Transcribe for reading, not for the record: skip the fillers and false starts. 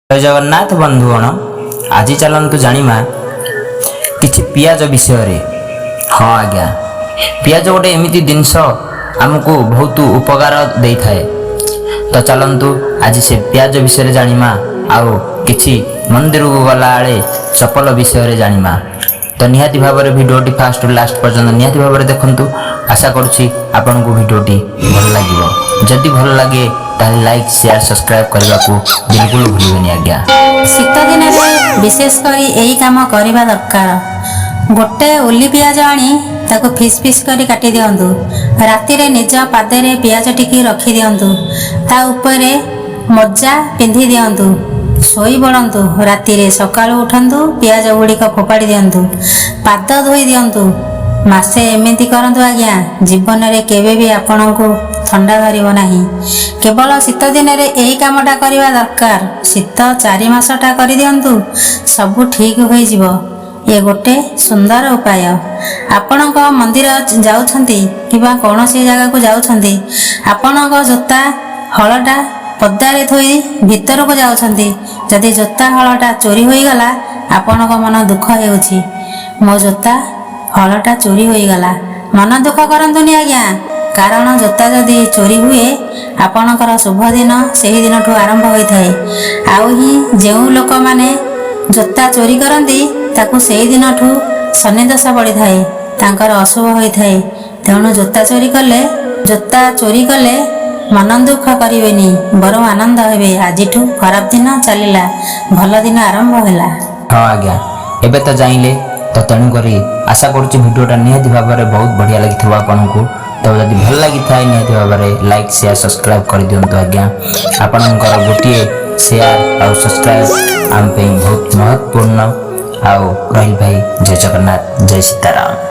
ଜୟ ଜଗନ୍ନାଥ ବନ୍ଧୁଗଣ, ଆଜି ଚାଲନ୍ତୁ ଜାଣିବା କିଛି ପିଆଜ ବିଷୟରେ। ହଁ ଆଜ୍ଞା, ପିଆଜ ଗୋଟେ ଏମିତି ଜିନିଷ, ଆମକୁ ବହୁତ ଉପକାର ଦେଇଥାଏ। ତ ଚାଲନ୍ତୁ ଆଜି ସେ ପିଆଜ ବିଷୟରେ ଜାଣିବା ଆଉ କିଛି ମନ୍ଦିରକୁ ଗଲାବେଳେ ଚପଲ ବିଷୟରେ ଜାଣିବା। ତ ନିହାତି ଭାବରେ ଭିଡ଼ିଓଟି ଫାଷ୍ଟରୁ ଲାଷ୍ଟ ପର୍ଯ୍ୟନ୍ତ ନିହାତି ଭାବରେ ଦେଖନ୍ତୁ। ଆଶା କରୁଛି ଆପଣଙ୍କୁ ଭିଡ଼ିଓଟି ଭଲ ଲାଗିବ। ଯଦି ଭଲ ଲାଗେ, ତାହେଲେ ଲାଇକ୍, ସେୟାର, ସବସ୍କ୍ରାଇବ୍ କରିବାକୁ ବିଲକୁଲ ଭୁଲିବେନି ଆଜ୍ଞା। ଶୀତ ଦିନରେ ବିଶେଷ କରି ଏହି କାମ କରିବା ଦରକାର। ଗୋଟେ ଓଲି ପିଆଜ ଆଣି ତାକୁ ଫିସ୍ ଫିସ୍ କରି କାଟି ଦିଅନ୍ତୁ। ରାତିରେ ନିଜ ପାଦରେ ପିଆଜଟିକି ରଖିଦିଅନ୍ତୁ। ତା ଉପରେ ମୋଜା ପିନ୍ଧି ଦିଅନ୍ତୁ। ଶୋଇ ପଡ଼ନ୍ତୁ ରାତିରେ। ସକାଳୁ ଉଠନ୍ତୁ, ପିଆଜ ଗୁଡ଼ିକ ଫୋପାଡ଼ି ଦିଅନ୍ତୁ, ପାଦ ଧୋଇ ଦିଅନ୍ତୁ। ମାସେ ଏମିତି କରନ୍ତୁ ଆଜ୍ଞା, ଜୀବନରେ କେବେ ବି ଆପଣଙ୍କୁ ଥଣ୍ଡା ଧରିବ ନାହିଁ। କେବଳ ଶୀତ ଦିନରେ ଏହି କାମଟା କରିବା ଦରକାର। ଶୀତ 4 ମାସଟା କରିଦିଅନ୍ତୁ, ସବୁ ଠିକ୍ ହୋଇଯିବ। ଏ ଗୋଟେ ସୁନ୍ଦର ଉପାୟ। ଆପଣଙ୍କ ମନ୍ଦିର ଯାଉଛନ୍ତି କିମ୍ବା କୌଣସି ଜାଗାକୁ ଯାଉଛନ୍ତି, ଆପଣଙ୍କ ଜୋତା ହଳଟା ପଦାରେ ଥୋଇ ଭିତରକୁ ଯାଉଛନ୍ତି। ଯଦି ଜୋତା ହଳଟା ଚୋରି ହୋଇଗଲା, ଆପଣଙ୍କ ମନ ଦୁଃଖ ହେଉଛି, ମୋ ଜୋତା ହଳଟା ଚୋରି ହୋଇଗଲା। ମନ ଦୁଃଖ କରନ୍ତୁନି ଆଜ୍ଞା, କାରଣ ଜୋତା ଯଦି ଚୋରି ହୁଏ, ଆପଣଙ୍କର ଶୁଭ ଦିନ ସେହି ଦିନଠୁ ଆରମ୍ଭ ହୋଇଥାଏ। ଆଉ ହିଁ ଯେଉଁ ଲୋକମାନେ ଜୋତା ଚୋରି କରନ୍ତି, ତାକୁ ସେଇ ଦିନଠୁ ଶନିଦଶା ପଡ଼ିଥାଏ, ତାଙ୍କର ଅଶୁଭ ହୋଇଥାଏ। ତେଣୁ ଜୋତା ଚୋରି କଲେ ମନ ଦୁଃଖ କରିବେନି, ବରଂ ଆନନ୍ଦ ହେବେ। ଆଜିଠୁ ଖରାପ ଦିନ ଚାଲିଲା, ଭଲ ଦିନ ଆରମ୍ଭ ହେଲା। ହଁ ଆଜ୍ଞା, ଏବେ ତ ଜାଣିଲେ ତ। ତେଣୁକରି ଆଶା କରୁଛି ଭିଡ଼ିଓଟା ନିହାତି ଭାବରେ ବହୁତ ବଢ଼ିଆ ଲାଗିଥିବ ଆପଣଙ୍କୁ। ତ ଯଦି ଭଲ ଲାଗିଥାଏ, ନିହାତି ଭାବରେ ଲାଇକ୍, ସେୟାର, ସବସ୍କ୍ରାଇବ୍ କରିଦିଅନ୍ତୁ ଆଜ୍ଞା। ଆପଣଙ୍କର ଗୋଟିଏ ସେୟାର ଆଉ ସବସ୍କ୍ରାଇବ୍ ଆମ ପାଇଁ ବହୁତ ମହତ୍ୱପୂର୍ଣ୍ଣ। ଆଉ ରହିଲି ଭାଇ, ଜୟ ଜଗନ୍ନାଥ, ଜୟ ସୀତାରାମ।